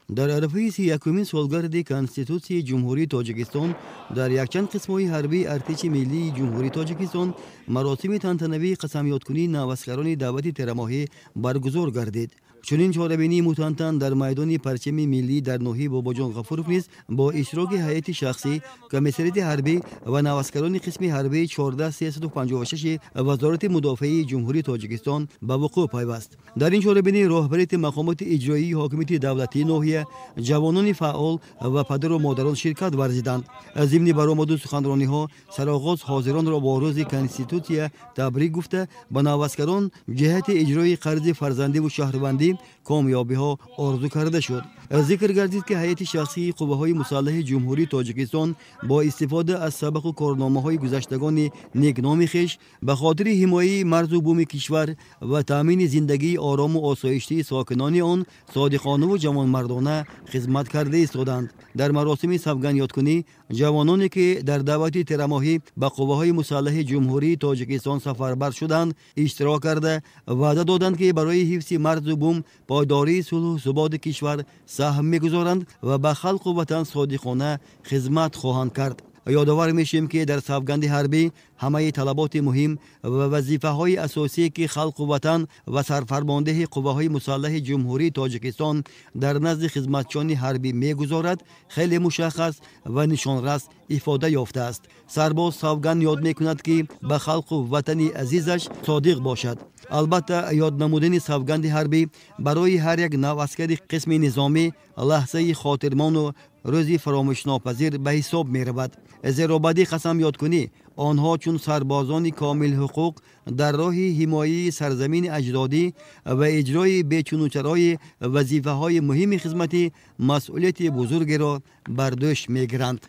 Дар арафаи 31-умин солгарди Конститутсияи Ҷумҳурии Тоҷикистон дар якчанд қисмҳои ҳарбии Артиши Миллии Ҷумҳурии Тоҷикистон маросими тантанавии қасамёдкунии наваскарони даъвати терамоҳӣ баргузор гардид. Чунин чорабинии мутантан дар майдони парчами миллӣ дар ноҳияи Бобоҷон Ғафуров низ бо иштироки ҳайати шахсӣ, комиссариати ҳарбӣ ва наваскарони қисми ҳарбии 14356 Вазорати мудофиаи Ҷумҳурии Тоҷикистон ба вуқӯъ пайваст. Дар ин чорабинӣ роҳбарияти мақомоти иҷроии ҳокимияти давлатии ноҳия, ҷавонони фаъол ва падару модарон ширкат варзиданд. Зимни баромаду суханрониҳо сароғоз ҳозиронро бо рӯзи Конститутсия табрик гуфта, ба наваскарон ҷиҳати иҷрои қарзи фарзандиву шаҳрвандӣ комёбиҳо орзу карда шуд. Зикр гардид, ки ҳайати шахсии қувваҳои мусаллаҳи Ҷумҳурии Тоҷикистон бо истифода аз сабақу корномаҳои гузаштагони некноми хеш ба хотири ҳимояи марзу буми кишвар ва таъмини зиндагии орому осоиштии сокинони он содиқонаву ҷавонмардона хизмат карда истоданд. Дар маросими савгандёдкунӣ ҷавононе, ки дар даъвати терамоҳӣ ба қувваҳои мусаллаҳи Ҷумҳурии Тоҷикистон сафарбар шуданд, иштирок карда ваъда доданд, ки барои ҳифзи марзу бум, пойдории сулҳу суботи кишвар саҳм мегузоранд ва ба халқу ватан содиқона хизмат хоҳанд кард. Ёдовар мешавем, ки дар савганди ҳарбӣ ҳамаи талаботи муҳим ва вазифаҳои асосие, ки халқу ватан ва сарфармондеҳи қувваҳои мусаллаҳи Ҷумҳурии Тоҷикистон дар назди хизматчиёни ҳарбӣ мегузорад, хеле мушаххас ва нишонрас ифода ёфтааст. Сарбоз савганд ёд мекунад, ки ба халқу ватани азизаш содиқ бошад. Албатта, ёд намудани савганди ҳарбӣ барои ҳар як наваскари қисми низомӣ лаҳзаи хотирмону рӯзи фаромӯшнопазир ба ҳисоб меравад, зеро баъди қасамёдкунӣ онҳо чун сарбозони комилҳуқуқ дар роҳи ҳимояи сарзамини аҷдодӣ ва иҷрои бечунучарои вазифаҳои муҳими хизматӣ масъулияти бузургеро бар дӯш мегиранд.